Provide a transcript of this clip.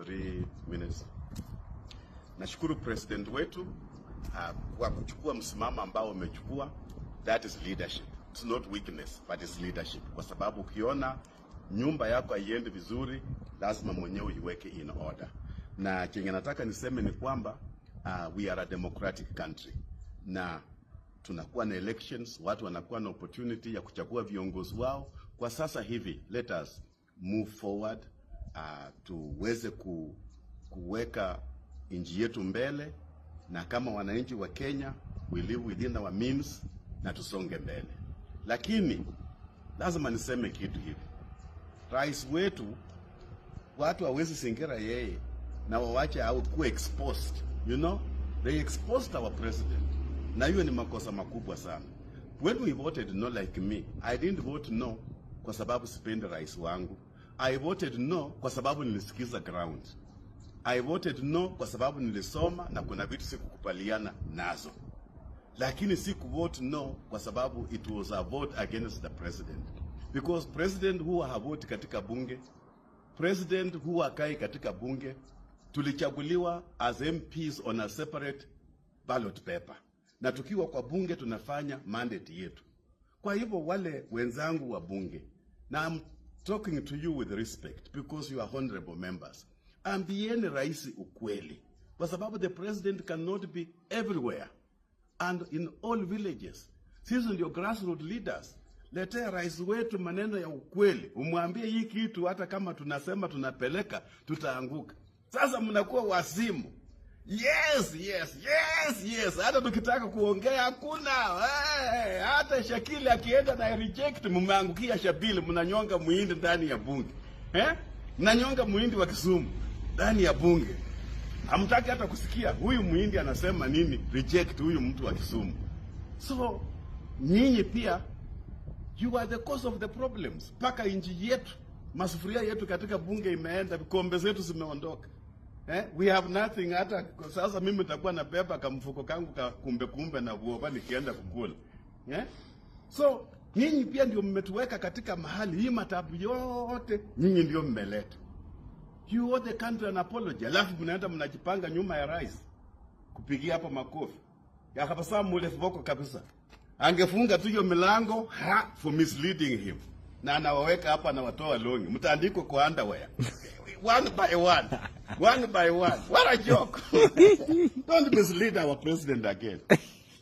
3 minutes. Nashukuru president wetu kwa kuchukua msimamo ambao umechukua. That is leadership. It's not weakness, but it's leadership. Kwa sababu ukiona nyumba yako haiendi vizuri, lazima mwenyewe iweke in order. Na chenye nataka niseme ni kwamba we are a democratic country na tunakuwa na elections, watu wanakuwa na opportunity ya kuchagua viongozi wao. Kwa sasa hivi, let us move forward, tuweze kuweka nchi yetu mbele, na kama wananchi wa Kenya we live within our means na tusonge mbele. Lakini lazima niseme kitu hivi, rais wetu, watu hawezi zingira yeye na wawache au kuwa exposed. They exposed our president, na hiyo ni makosa makubwa sana. When we voted no, like me, I didn't vote no kwa sababu sipendi rais wangu. I voted no kwa sababu nilisikiza ground. I voted no kwa sababu nilisoma na kuna vitu sikukubaliana nazo, lakini si kuvote no kwa sababu it was a vote against the president, because president huwa havote katika bunge, president huwa hakai katika bunge. Tulichaguliwa as MPs on a separate ballot paper, na tukiwa kwa bunge tunafanya mandate yetu. Kwa hivyo wale wenzangu wa bunge, na I'm talking to you with respect because you are honorable members, ambieni rais ukweli, kwa sababu the president cannot be everywhere and in all villages. Sisi ndio grassroots leaders. Letea rais wetu maneno ya ukweli, umwambie hii kitu, hata kama tunasema tunapeleka, tutaanguka. Sasa mnakuwa wazimu. Yes. Hata tukitaka kuongea hakuna. Hey, hata Shakili akienda na reject, mmeangukia Shabili, mnanyonga muhindi ndani ya bunge, eh? Mnanyonga muhindi wa Kisumu ndani ya bunge. Hamtaki hata kusikia huyu muhindi anasema nini, reject huyu mtu wa Kisumu. So nyinyi pia, you are the cause of the problems. Mpaka nchi yetu, masufuria yetu katika bunge imeenda, vikombe zetu zimeondoka. Eh, we have nothing. Hata sasa mimi nitakuwa nabeba kamfuko kangu ka kumbe kumbe na buoba nikienda kukula. Eh? So nyinyi pia ndio mmetuweka katika mahali hii, matabu yote nyinyi ndio mmeleta. You owe the country an apology. Alafu mnaenda mnajipanga nyuma ya rais kupigia hapo makofi. Ya kabisa mule viboko kabisa. Angefunga tu hiyo milango ha, for misleading him. Na anawaweka hapa anawatoa longi. Mtaandikwa kwa underwear. One by one. One by one. What a joke. Don't mislead our president again.